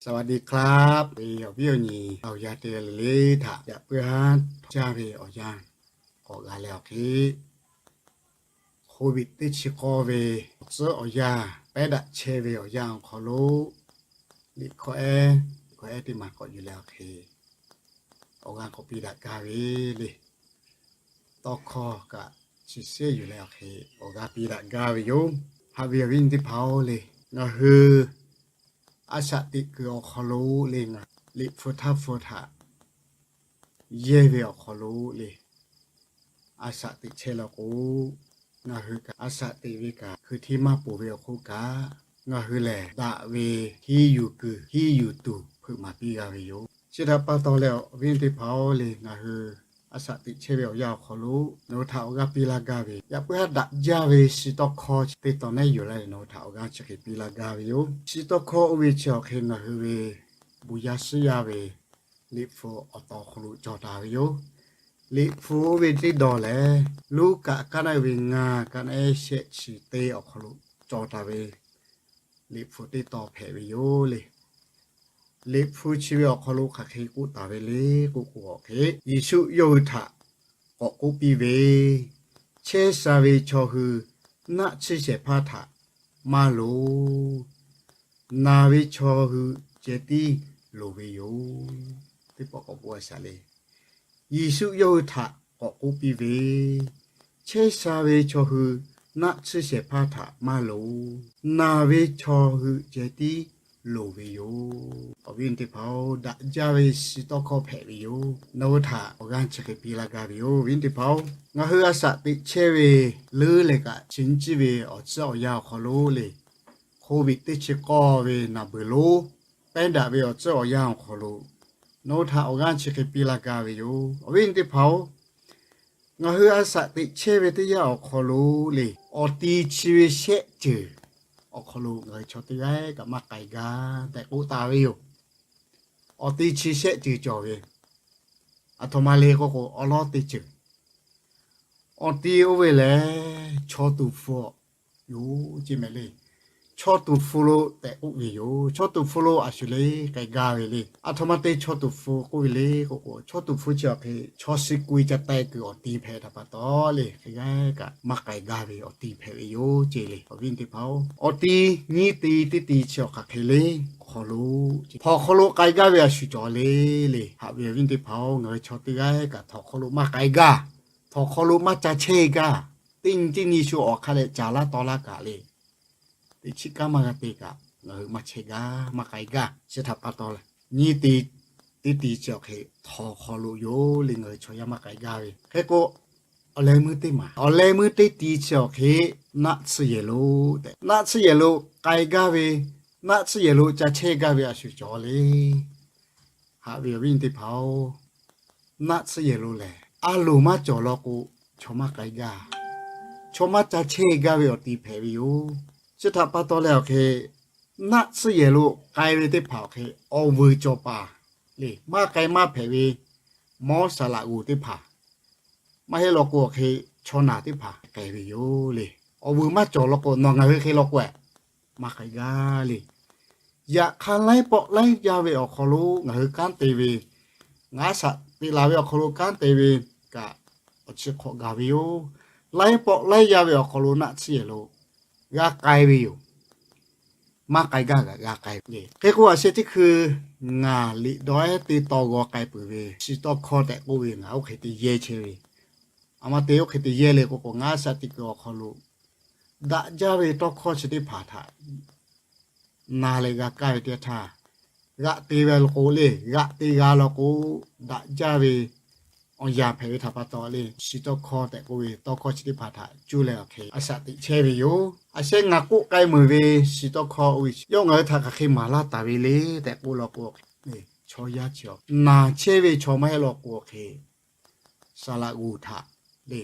สวัสดีครับ ve awˬ viˉ awˬ nyi awˬ yanˇ teˇ g'aˇ le le htaꞈ yaꞈ puiˉ haˉ htawˇ jaˇ ve awˬ yanˇ k'awꞈ g'a leh awˬ hk'e, Covid teˇ chi k'awˇ ve awˬ tcuhˉ awˬ yanˇ pehˉ daꞈ chehˇ ve awˬ yanˇ awˬ hk'aw lo, liꞈ hkawˇ ehˉ, hkawˇ ehˉ teˇ maˬ k'awꞈ yuˬ leh awˬ hk'e, awˬ g'aˇ k'awꞈ piˇ daꞈ gaˇ ve le. Tawˇ hkawˇ kaꞈ chi shehˆ yuˬ leh awˬ hk'e, awˬ g'aˇ piˇ daꞈ gaˇ ve yoˬ. Haꞈ ve awˬ viˉ awˬ nyi teˇ hpaˍ-oˬ le, ngaˬ hui a shaꞈ teꞈ kuiˬ awˬ hk'aw lo le, ngaˬ liꞈ hpu htaˇ hpu htaꞈ yehˇ ve awˬ hk'aw lo le, a shaꞈ teꞈ chehˇ law k'o, ngaˬ hui kaꞈ a shaꞈ teꞈ ve kaꞈ hkui hteˇ maˇ poˬ ve awˬ hk'oˆ kaꞈ, ngaˬ hui lehˬ daꞈ ve hiˇ yuˬ kuiˬ hiˇ yuˬ tuˬ hpeuꞈ maˍ piˇ g'a ve yoˬ. Chi htaꞈ pa taw leh awˬ viˉ teˇ hpaˍ-oˬ le, ngaˬ hui a shaꞈ teꞈ chehˇ ve awˬ yanˇ awˬ hk'aw lo nawˬ hui htaꞈ awˬ g'aˇ piˇ laˇ gaˇ ve, yaꞈ puiˉ haˉ daꞈ jaˇ ve shiˍ tawˇ hkawˇ chi teˇ tawn nehˉ yuˬ leh nawˬ hui htaꞈ awˬ g'aˇ chi hk'e piˇ laˇ gaˇ ve yoˬ. Shiˍ tawˇ hkawˇ oˇ ve chi awˬ hk'e ngaˬ hui ve bon yaˇ shiˉ yaˇ ve liꞈ hpu awˬ taw awˬ hk'aw lo cawˬ taˍ ve yoˬ. Liꞈ hpu oˇ ve teˇ dawˬ lehˬ, Luˉkaꞈ kaˉ naˆ uiˍ ve ngaˇ, kaˉ naˆ ehˉ shehˆ chi teˇ awˬ hk'aw lo cawˬ taˍ ve liꞈ hpu teˇ tawn hpehꞈ ve yoˬ le. Liꞈ hpu chi ve awˬ hk'aw lo hk'aˬ hk'e k'oˆ taˍ ve le k'oˆ k'o, awˬ hk'e Yeˍsuˆ yawˇ hui htaꞈ k'awꞈ k'oˆ piˇ ve, Chehˇ sha ve chaw hui naˆ tsuhˇ shehˍ hpaˇ htaꞈ maˇ loˍ. Naˬ ve chaw hui ceh tiˉ loˍ ve yoˬ. Teˇ pawˆ k'awꞈ k'oˆ a shaˍ le. Yeˍsuˆ yawˇ hui htaꞈ k'awꞈ k'oˆ piˇ ve, Chehˇ sha ve chaw hui naˆ tsuhˇ shehˍ hpaˇ htaꞈ maˇ loˍ. Naˬ ve chaw hui ceh tiˉ loˍ ve yoˬ. Awˬ viˉ teˇ hpaˍ-oˬ, daꞈ jaˇ ve shiˍ tawˇ hkawˇ hpehꞈ ve yoˬ. Nawˬ hui htaꞈ awˬ g'aˇ chi hk'e piˇ laˇ gaˇ ve yoˬ. Awˬ viˉ teˇ hpaˍ-oˬ, ngaˬ hui a shaꞈ teꞈ chehˇ ve leuˉ leh kaꞈ chi nyi ciˇ ve awˬ tcuhˉ awˬ yanˇ awˬ hk'aw lo le, Covid teˇ chi k'awˇ ve naˬ beuˬ lo pehˉ daꞈ ve awˬ tcuhˉ awˬ yanˇ awˬ hk'aw lo, nawˬ hui htaꞈ awˬ g'aˇ chi hk'e piˇ laˇ gaˇ ve yoˬ. Awˬ viˉ teˇ hpaˍ-oˬ, ngaˬ hui a shaꞈ teꞈ chehˇ ve teˇ yanˇ awˬ hk'aw lo le, awˬ ti chi ve shehˆ ceuˬ awˬ hk'aw lo ngaˬ hui chaw teˇ g'aˇ kaꞈ maˇ k'ai gaˇ tehꞈ k'oˆ taˍ ve yoˬ. Awˬ ti chi shehˆ ceuˬ cawˬ ve, aˬ htoꞈ ma le k'oˆ k'o, awˉ lawˉ teˇ ceuˬ awˬ ti oˇ ve lehˬ, chaw tuˍ hpfuh yoˬ ce mehˍ le. Chaw tuˍ hpfuh lo tehꞈ k'oˆ ve yoˬ. Chaw tuˍ hpfuh lo a shu le k'ai gaˇ ve le. Aˬ htoꞈ ma te chaw tuˍ hpfuh k'oˆ ve le k'oˆ k'o, chaw tuˍ hpfuh chi awˬ hk'e chaw suh k'oꞈ-e ca teh kuiˬ awˬ ti hpehꞈ htaꞈ pa taw le, hk'e g'aˇ kaꞈ maˇ k'ai gaˇ ve awˬ ti hpehꞈ ve yoˬ ce le. Awˬ viˉ teˇ hpaˍ-oˬ, awˬ ti nyiˇ ti teˇ ti chi awˬ hk'aˬ hk'e le, hk'aw lo htawnˍ hk'aw lo k'ai gaˇ ve a shu cawˬ le le. Haꞈ ve awˬ viˉ teˇ hpaˍ-oˬ, ngaˬ hui chaw teˇ g'aˇ kaꞈ htawnˍ hk'aw lo maˇ k'ai gaˇ, htawnˍ hk'aw lo maˇ ca chehˇ gaˇ. Teˇ nyi teˇ nyi shu awˬ hk'a leh caˍ laˇ taw laˇ kaꞈ le, teꞈ chiˉ kanˉ maˇ g'a te kaꞈ ngaˬ hui maˇ chehˇ gaˇ maˇ k'ai gaˇ. Chi htaꞈ pa taw leh nyiˇ ti teˇ ti chi awˬ hk'e htawnˍ hk'aw lo yoˬ le, ngaˬ hui chaw yaˇ maˇ k'ai gaˇ ve. Hk'e k'o, awˬ leh meuˇ teˇ maˬ, awˬ leh meuˇ teˇ ti chi awˬ hk'e naˆ tsuhˇ yehˬ lo tehꞈ, naˆ tsuhˇ yehˬ lo k'ai gaˇ ve, naˆ tsuhˇ yehˬ lo ca chehˇ gaˇ ve a shu cawˬ le. Haꞈ ve awˬ viˉ teˇ hpaˍ-oˬ, naˆ tsuhˇ yehˬ lo lehˬ a loˍ maˇ cawˬ law k'o, chaw maˇ k'ai gaˇ, chaw maˇ ca chehˇ gaˇ ve awˬ ti hpehꞈ ve yoˬ. Chi htaꞈ pa taw leh awˬ hk'e, naˆ tsuhˇ yehˬ lo k'ai ve teˇ hpaˍ awˬ hk'e, awˬ vuiˬ cawˬ paˍ le, maˇ k'ai maˇ hpehꞈ ve mawˇ saˍ laꞈ g'oˍ teˇ hpaˍ, maˇ heˆ law k'o awˬ hk'e chaw naˬ teˇ hpaˍ k'ai ve yoˬ le. Awˬ vuiˬ maˇ cawˬ law k'o, nawˬ ngaˬ hui hk'e law k'o, maˇ k'ai gaˇ le. Yaꞈ hk'aˇ, laiˉ pawˆ laiˉ yaˇ ve awˬ hk'aw lo ngaˬ hui kanˉ te ve, ngaˬ a shaꞈ teꞈ laˬ ve awˬ hk'aw lo kanˉ te ve kaꞈ, awˬ chi hk'awꞈ gaˬ ve yoˬ. Laiˉ pawˆ laiˉ yaˇ ve awˬ hk'aw lo naˆ tsuhˇ yehˬ lo g'a k'ai ve yoˬ. Maˇ k'ai gaˇ kaꞈ g'a k'ai ve le. Hk'e k'o, a sheh teˇ hkui ngaˬ liꞈ dawˇ ehˉ teˇ tawn g'aw k'ai peuˬ ve shiˍ tawˇ hkawˇ tehꞈ k'oˆ ve, ngaˬ oˇ hk'e te yehˇ chehˇ ve, aˬ ma te oˇ hk'e te yehˇ le k'o k'o, ngaˬ a shaꞈ teꞈ kuiˬ awˬ hk'aw lo daꞈ jaˇ ve tawˇ hkawˇ chi teˇ hpaˍ htaꞈ na leh g'a kaˇ ve teˇ htaˇ, g'aꞈ te ve law k'o le, g'aꞈ te g'a law k'o, daꞈ jaˇ ve awˬ yanˍ hpehꞈ ve htaꞈ pa taw le, shiˍ tawˇ hkawˇ tehꞈ k'oˆ ve tawˇ hkawˇ chi teˇ hpaˍ htaꞈ cuˇ leh awˬ hk'e a shaꞈ teꞈ chehˇ ve yoˬ. A sheh ngaˬ k'oˆ k'ai meuˍ ve shiˍ tawˇ hkawˇ oˇ ve yawˇ ngaˬ hui htaꞈ hk'aˬ hk'e maˍ laˇ taˍ ve le tehꞈ k'oˆ law k'o, chaw yaˇ chi naˬ chehˇ ve chaw maˇ heˆ law k'o awˬ hk'e, saˍ laꞈ g'oˍ htaꞈ le,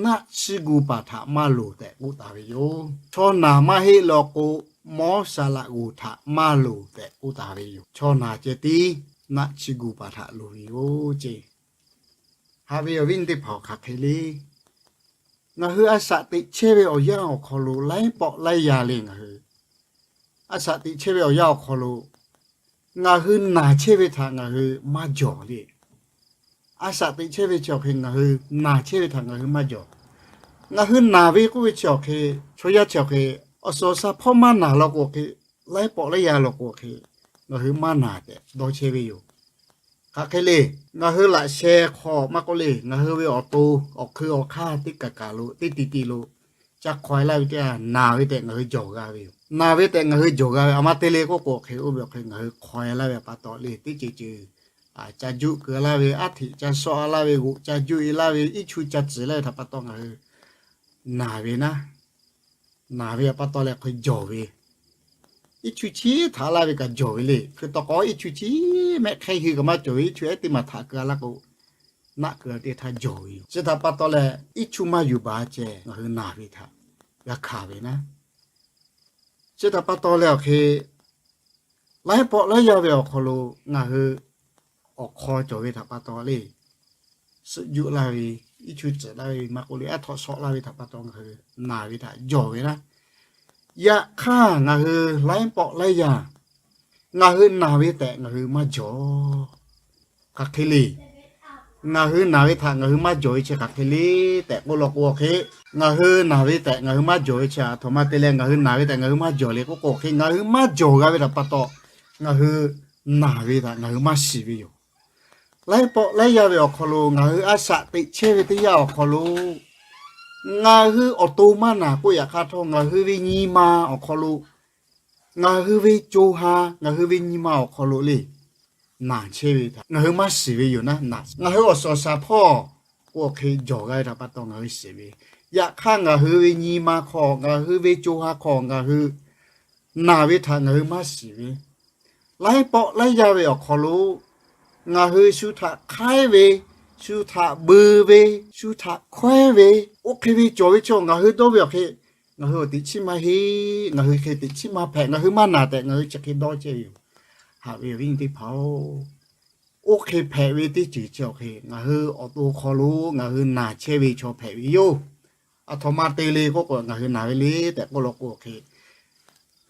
naˆ tsuhˇ gu paˍ htaꞈ maˇ loˍ tehꞈ k'oˆ taˍ ve yoˬ. Chaw naˬ maˇ heˆ law k'o, mawˇ saˍ laꞈ g'oˍ htaꞈ maˇ loˍ tehꞈ k'oˆ taˍ ve yoˬ. Chaw naˬ ceh tiˉ naˆ tsuhˇ gu paˍ htaꞈ loˍ ve yoˬ ce. Haꞈ ve awˬ viˉ teˇ hpaˍ-oˬ, hk'aˬ hk'e le. Ngaˬ hui a shaꞈ teꞈ chehˇ ve awˬ yanˇ awˬ hk'aw lo laiˉ pawˆ laiˉ yaˇ le, ngaˬ hui a shaꞈ teꞈ chehˇ ve awˬ yanˇ awˬ hk'aw lo Ngaˬ hui naˬ chehˇ ve htaꞈ ngaˬ hui maˇ jawˬ le. A shaꞈ teꞈ chehˇ ve chi awˬ hk'e ngaˬ hui naˬ chehˇ ve htaꞈ ngaˬ hui maˇ jawˬ. Ngaˬ hui naˬ ve k'oˆ ve chi awˬ hk'e, chaw yaˇ chi awˬ hk'e, awˬ suhˍ awˬ shaˍ hpawˇ maˇ naˬ law k'o hk'e, laiˉ pawˆ laiˉ yaˇ law k'o hk'e, ngaˬ hui maˇ naˬ tehꞈ dawˇ chehˇ ve yoˬ. Hk'aˬ hk'e le, ngaˬ hui laꞈ sheh hk'aw maˇ k'oˆ le, ngaˬ hui ve awˬ to, awˬ hkui awˬ hk'aˇ teˇ kaˬ kaˬ lo, teˇ ti ti lo, ca hk'aw e laˇ ve teˇ g'aˇ naˬ ve tehꞈ ngaˬ hui jawˬ g'a ve yoˬ. Naˬ ve tehꞈ ngaˬ hui jawˬ g'a ve, a ma te le k'oˆ k'o hk'e, oˇ ve awˬ hk'e ngaˬ hui hk'aw e laˇ ve pa taw le, teˇ ceuˬ ceuˬ ca juˆ keu laˇ ve, aˉ hteꞈ ca shawˆ laˇ ve, g'oꞈ ca juˆ e laˇ ve, iˉ chu ca tcuhˍ laˇ ve htaꞈ pa taw ngaˬ hui naˬ ve naˉ, naˬ ve pa taw leh hk'e jawˬ ve, iˉ chu chi htaꞈ laˇ ve kaꞈ jawˬ ve le. Hkui taw k'awꞈ iˉ chu chi mehˆ hk'ehˇ hui kaꞈ maˇ cawˬ ve, iˉ chu ehˉ teˇ maˬ htaꞈ keu laˇ k'o, naˆ keu teˇ htaˇ jawˬ ve yoˬ. Chi htaꞈ pa taw leh iˉ chu maˇ yuˬ baˬ ceh ngaˬ hui naˬ ve htaꞈ g'a hkanˍ ve naˉ. Chi htaꞈ pa taw leh awˬ hk'e, laiˉ pawˆ laiˉ yaˇ ve awˬ hk'aw lo ngaˬ hui awˬ hk'aw cawˬ ve htaꞈ pa taw le, suhˆ juˆ laˇ ve, iˉ chu tcuhˍ laˇ ve maˇ k'oˆ le, aˉ htawꞈ shawˆ laˇ ve htaꞈ pa taw ngaˬ hui naˬ ve htaꞈ jawˬ ve naˉ. Yaꞈ hk'aˇ ngaˬ hui laiˉ pawˆ laiˉ yaˇ ngaˬ hui naˬ ve tehꞈ ngaˬ hui maˇ jawˬ. Hk'aˬ hk'e le, ngaˬ hui naˬ ve htaꞈ ngaˬ hui maˇ jawˬ ve chi hk'aˬ hk'e le tehꞈ k'oˆ law k'o hk'e, ngaˬ hui naˬ ve tehꞈ ngaˬ hui maˇ jawˬ ve chi a htoꞈ ma te leh ngaˬ hui naˬ ve tehꞈ ngaˬ hui maˇ jawˬ le k'oˆ k'o hk'e, ngaˬ hui maˇ jawˬ g'a ve htaꞈ pa taw ngaˬ hui naˬ ve htaꞈ ngaˬ hui maˇ shiˍ ve yoˬ. Laiˉ pawˆ laiˉ yaˇ ve awˬ hk'aw lo ngaˬ hui a shaꞈ teꞈ chehˇ ve teˇ yanˇ awˬ hk'aw lo, ngaˬ hui awˬ to maˇ naˬ k'oˆ yaꞈ hk'aˇ htawˇ, ngaˬ hui ve nyi ma awˬ hk'aw lo, ngaˬ hui ve co ha, ngaˬ hui ve nyi ma awˬ hk'aw lo le, naˬ chehˇ ve htaꞈ ngaˬ hui maˇ shiˍ ve yoˬ naˉ. Ngaˬ hui awˬ suhˍ awˬ shaˍ hpawˇ k'o hk'e jawˬ g'a ve htaꞈ pa taw ngaˬ hui shiˍ ve. Yaꞈ hk'aˇ ngaˬ hui ve nyi ma hk'aw, ngaˬ hui ve co ha hk'aw ngaˬ hui naˬ ve htaꞈ ngaˬ hui maˇ shiˍ ve. Laiˉ pawˆ laiˉ yaˇ ve awˬ hk'aw lo ngaˬ hui shu htaꞈ hk'aiˉ ve, shu htaꞈ beu ve, shu htaꞈ hkawehˉ ve, oˇ hk'e ve cawˬ ve chaw ngaˬ hui dawˇ ve awˬ hk'e, ngaˬ hui awˬ teꞈ chiˉ maˇ heˆ, ngaˬ hui hk'e teꞈ chiˉ maˇ hpehꞈ, ngaˬ hui maˇ naˬ tehꞈ ngaˬ hui chi hk'e dawˇ chehˇ ve yoˬ. Haꞈ ve awˬ viˉ awˬ nyi teˇ hpaˍ-oˬ, oˇ hk'e hpehꞈ ve teˇ ceuˬ chi awˬ hk'e ngaˬ hui awˬ to hk'aw lo ngaˬ hui naˬ chehˇ ve chaw hpehꞈ ve yoˬ. A htoꞈ ma te le k'oˆ k'o, ngaˬ hui naˬ ve le tehꞈ k'oˆ law k'o hk'e,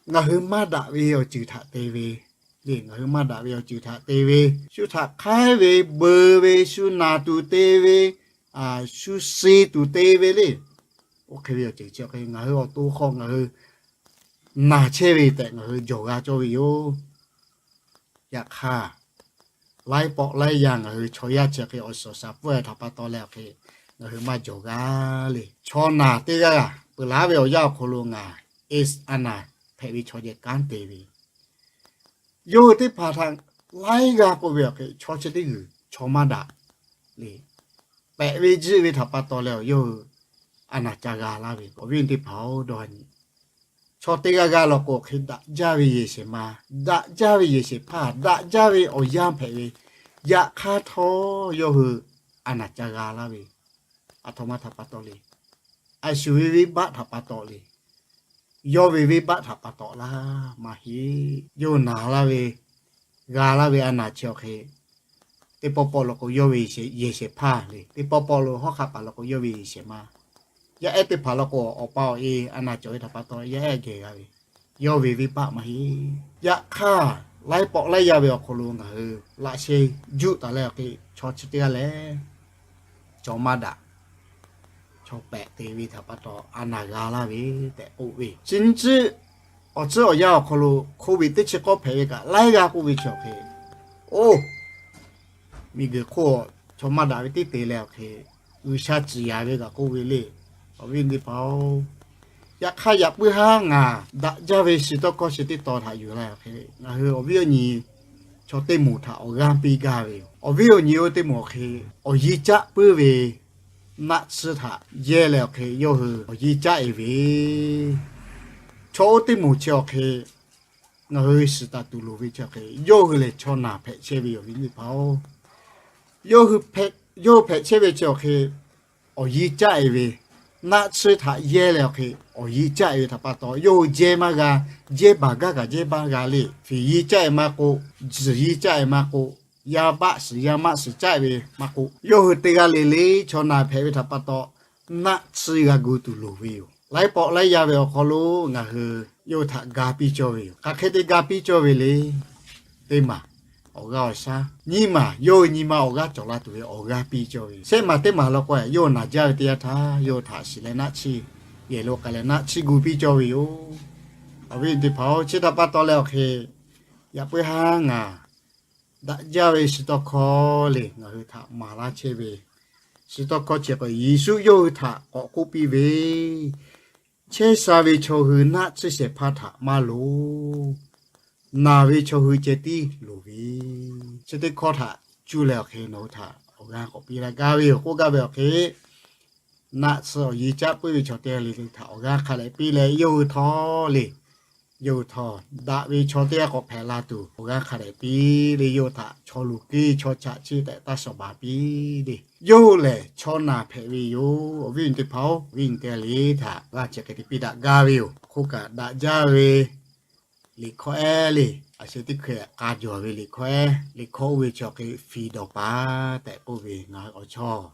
ngaˬ hui maˇ daꞈ ve awˬ ceuˬ htaꞈ te ve le, ngaˬ hui maˇ daꞈ ve awˬ ceuˬ htaꞈ te ve, shu htaꞈ hk'aiˉ ve, beu ve, shu naˬ tuˬ te ve, shu suh tuˬ te ve le. Oˇ hk'e ve awˬ ceuˬ chi awˬ hk'e ngaˬ hui awˬ to hk'aw ngaˬ hui naˬ chehˇ ve tehꞈ ngaˬ hui jawˬ g'a cawˇ ve yoˬ. Yaꞈ hk'aˇ, laiˉ pawˆ laiˉ yaˇ ngaˬ hui chaw yaˇ chi hk'e awˬ suhˍ awˬ shaˍ pfuhˇ htaꞈ pa taw leh awˬ hk'e ngaˬ hui maˇ jawˬ g'a le. Chaw naˬ teˇ g'aˇ peuˬ laˉ ve awˬ yanˇ awˬ hk'aw lo ngaˬ aids a naˬ hpehꞈ ve chaw jehˬ kanˉ te ve. Yawˇ hui teˇ hpaˍ htaꞈ laiˉ g'aˇ k'oˆ ve awˬ hk'e chaw chi teˇ g'uiˬ chaw maˇ daꞈ le. Pehꞈ ve jiˆ ve htaꞈ pa taw leh yawˇ hui a naˬ ca g'a laˇ ve. Awˬ viˉ teˇ hpaˍ-oˬ, dawˇ nyi, chaw teˇ g'aˇ g'aˇ law k'o hk'e daꞈ jaˇ ve yehˬ shehˍ ma, daꞈ jaˇ ve yehˬ shehˍ hpaˇ, daꞈ jaˇ ve awˬ yanˇ hpehꞈ ve, yaꞈ hk'aˇ htawˇ yawˇ hui a naˬ ca g'a laˇ ve, a htoꞈ ma htaꞈ pa taw le. A shu ve venˇbaˆ htaꞈ pa taw le. Yawˇ ve venˇbaˆ htaꞈ pa taw laˇ maˇ heˆ. Yawˇ naˬ laˇ ve, g'a laˇ ve a naˬ chi awˬ hk'e, teˇ pawˆ pawˆ law k'o yawˇ ve yehˬ shehˍ hpaˇ le, teˇ pawˆ pawˆ lo hawˉ hk'aˆ paˍ law k'o yawˇ ve yehˬ shehˍ ma, yaˇ ehˉ teˇ hpaˍ law k'o awˬ pa awˬ e a naˬ cawˬ ve htaꞈ pa taw yaˇ ehˉ geh g'a ve, yawˇ ve venˇbaˆ maˇ heˆ. Yaꞈ hk'aˇ, laiˉ pawˆ laiˉ yaˇ ve awˬ hk'aw lo ngaˬ hui laꞈ sheh juˆ taˍ leh awˬ hk'e, chaw chi teˇ g'aˇ lehˬ chaw maˇ daꞈ, chaw pehꞈ te ve htaꞈ pa taw a naˬ g'a laˇ ve tehꞈ k'oˆ ve. Chi nyiˇ ceuˬ awˬ tcuhˉ awˬ yanˇ awˬ hk'aw lo hk'oˆ ve teˇ chi k'awˇ hpehꞈ ve kaꞈ laiˉ g'aˇ k'oˆ ve chi awˬ hk'e, oˇ, miˬguiˬ hk'oˆ chaw maˇ daꞈ ve teˇ te leh awˬ hk'e, G'uiˬsha ciˍ yanˍ ve kaꞈ k'oˆ ve le. Awˬ viˉ teˇ hpaˍ-oˬ, yaꞈ hk'aˇ yaꞈ puiˉ haˉ ngaˬ daꞈ jaˇ ve shi tawˇ hkawˇ chi teˇ taw htaꞈ yuˬ la awˬ hk'e, ngaˬ hui awˬ viˉ awˬ nyi chaw teˇ moˍ htaꞈ awˬ g'aˇ piˇ gaˇ ve yoˬ. Awˬ viˉ awˬ nyi oˇ teˇ moˍ awˬ hk'e, awˬ yiˇ caˆ puiˉ ve naˆ tsuhˇ htaꞈ yehˇ leh awˬ hk'e yawˇ hui awˬ yiˇ caˆ e ve, chaw oˇ teˇ moˍ chi awˬ hk'e ngaˬ hui shiˍ taˍ tuˬ loˍ ve chi awˬ hk'e yawˇ hui lehˬ chaw naˬ hpehꞈ chehˇ ve yoˬ. Awˬ viˉ teˇ hpaˍ-oˬ, yawˇ hui hpehꞈ chehˇ ve chi awˬ hk'e awˬ yiˇ caˆ e ve, naˆ tsuhˇ htaꞈ yehˇ leh awˬ hk'e awˬ yiˇ caˆ e ve htaꞈ pa taw yawˇ hui jehˇ maˇ g'a. Jehˇ baˬ gaˇ kaꞈ jehˇ baˇ g'a le. Fiˍ yiˇ caˆ e maˇ k'oˆ, tzuhˬ yiˇ caˆ e maˇ k'oˆ, yaˇ baˆ suhˍ yaˇ maˆ suhˍ caˆ e ve maˇ k'oˆ, yawˇ hui teˇ g'aˇ le le chaw naˬ hpehꞈ ve htaꞈ pa taw naˆ tsuhˇ g'a gu tuˬ loˍ ve yoˬ. Laiˉ pawˆ laiˉ yaˇ ve awˬ hk'aw lo ngaˬ hui yawˇ hui htaꞈ ga piˇ cawˇ ve yoˬ. Hk'aˬ hk'e te ga piˇ cawˇ ve le. Teˇ maˬ awˬ g'aˇ awˬ shaˉ, nyiˇ maˬ yawˇ hui nyi ma awˬ g'aˇ cawˬ la tuˬ ve awˬ g'aˇ piˇ cawˇ ve yoˬ. Sehˉ maˬ teˇ maˬ law k'o, yawˇ hui naˬ jaˇ ve teˇ yanˇ htaˇ yawˇ hui htaꞈ shiˍ leh naˆ chiˇ yehˬ lo k'ai leh naˆ chiˇ gu piˇ cawˇ ve yoˬ. Awˬ viˉ teˇ hpaˍ-oˬ, chi htaꞈ pa taw leh awˬ hk'e, yaꞈ puiˉ haˉ ngaˬ daꞈ jaˇ ve shiˍ tawˇ hkawˇ le ngaˬ hui htaꞈ maˍ laˇ chehˇ ve, shiˍ tawˇ hkawˇ chi k'o, Yeˍsuˆ yawˇ hui htaꞈ k'awꞈ k'oˆ piˇ ve, chehˇ sha ve chaw hui naˆ tsuhˇ shehˍ hpaˇ htaꞈ maˇ loˍ. Naˬ ve chaw hui ceh tiˉ loˍ ve, chi teˇ hkawˇ htaꞈ cuˇ leh awˬ hk'e nawˬ hui htaꞈ awˬ g'aˇ k'awꞈ piˇ laˇ gaˇ ve yoˬ. K'oˆ gaˇ ve awˬ hk'e, naˆ tsuhˇ awˬ yeˇ caˉ puiˉ ve chaw teˇ g'aˇ le le htaꞈ awˬ g'aˇ hk'a dehꞈ piˇ leh, yawˇ hui htawˇ le, yawˇ hui htawˇ daꞈ ve chaw teˇ g'aˇ k'awꞈ hpehꞈ la tuˬ awˬ g'aˇ hk'a dehꞈ piˇ le, yawˇ hui htaꞈ chaw luˬ keˇ chaw chaꞈ chiˇ tehꞈ taˇ shawˍ baˬ piˇ le. Yawˇ hui lehˬ chaw naˬ hpehꞈ ve yoˬ. Awˬ viˉ awˬ nyi teˇ hpaˍ-oˬ, awˬ viˉ awˬ nyi teˇ g'aˇ le htaꞈ g'aˇ chi hk'e te piˇ daꞈ gaˇ ve yoˬ. Hk'oˆ kaꞈ daꞈ jaˇ ve liꞈ hkawˇ ehˉ le, a sheh teˇ hkui k'a jawˬ ve liꞈ hkawˇ ehˉ, liꞈ hkawˇ oˇ ve chi awˬ hk'e fiˍ dawˬ paˍ tehꞈ k'oˆ ve ngaˬ hui awˬ chawˇ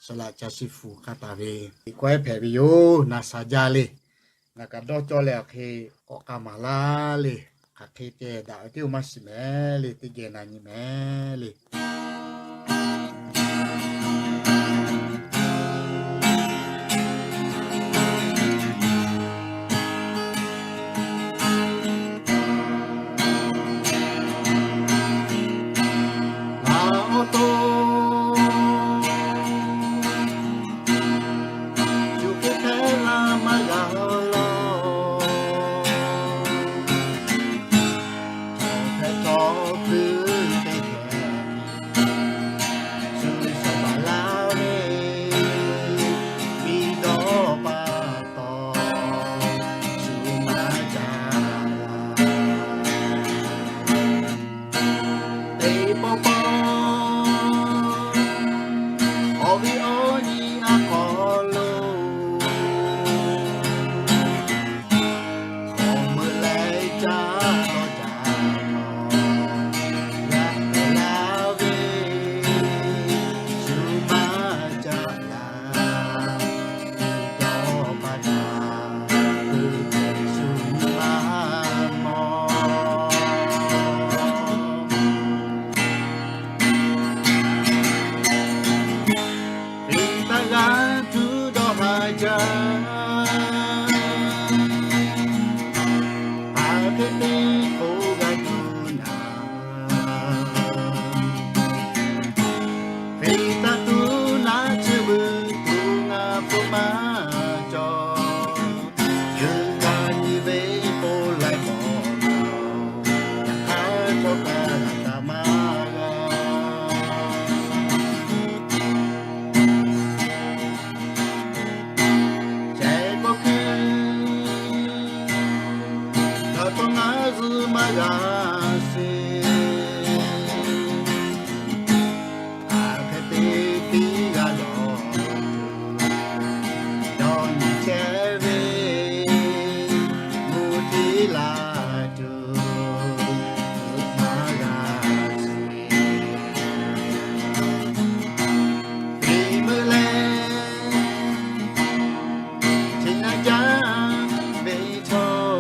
Saˍ laꞈ ca shiˍ fuˍ hk'a taˍ ve liꞈ hkawˇ ehˉ hpehꞈ ve yoˬ. Naˬ shaˍ jaˇ le. Ngaˬ kaꞈ dawˇ cawˇ leh awˬ hk'e k'awꞈ k'a maˍ laˇ le. Hk'aˬ hk'e te daꞈ ve teˇ oˇ maˇ shiˍ mehˍ le, teˇ geh na nyi mehˍ le. Ngaˬ awˬ to cuˬ hk'e hpehꞈ la maˇ g'a laˇ. Chaw hpehꞈ htawˇ hkui teˇ hkeh shu shawˍ baˬ laˇ ve, miˬ dawˇ pa taw shu maˇ ca la. Teˇ pawˆ pawˆ awˬ viˉ awˬ nyi a hk'aw lo awˬ meuꞈ leh caˇ lawˬ caˇ lawˬ, g'a hpehꞈ laˇ ve, shu maˇ ca la. Dawˇ pa taw, shu maˇ mawˬ. Hk'e taˇ g'a tuˬ dawˇ haˍ jaˇ. Aˬ hk'e te k'o g'a tuˬ naˍ. Hk'e taˇ tuˬ naˍ, chi beuꞈ tuˬ ngaˬ hpfuhˇ maˇ cawˬ. Yuˬ kaꞈ nyi ve k'o laiˉ pawˆ, yaꞈ hk'aˇ htawˇ kaꞈ g'a kaꞈ maˇ g'a. Ceh k'o hkui htaꞈ tawˇ ngaˬ zuhꞈ maˇ g'a sheˍ. Aˬ hk'e te piˇ g'a lawˬ tuˬ, dawˇ nyi chehˇ ve mvuhˇ htiˇ la tuˬ, maˇ g'a sheˍ. Miˬ meuꞈ leh chi na jaˇ ve chaw,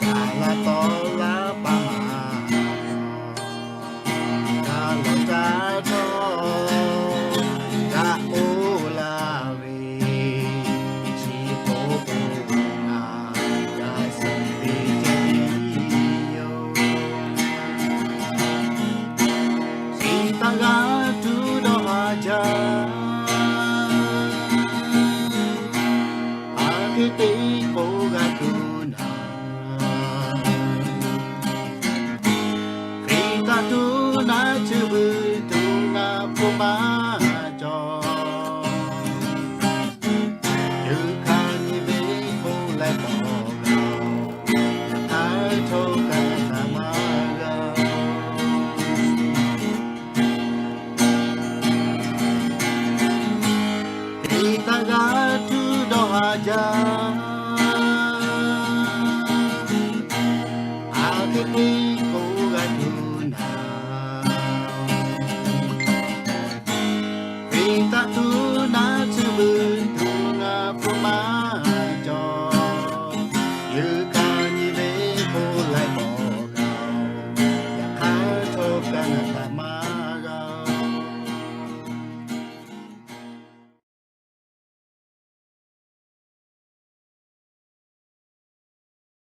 ca la tawˍ laˇ pa maˍ, ca lawˬ ca htawˇ, ca k'oˆ laˇ ve, chi k'oˆ k'o, ngaˬ g'a shiˍ ve ceh tiˉ yoˬ. Chi htaꞈ g'a tuˬ dawˇ haˍ jaˇ. Aˬ hk'e te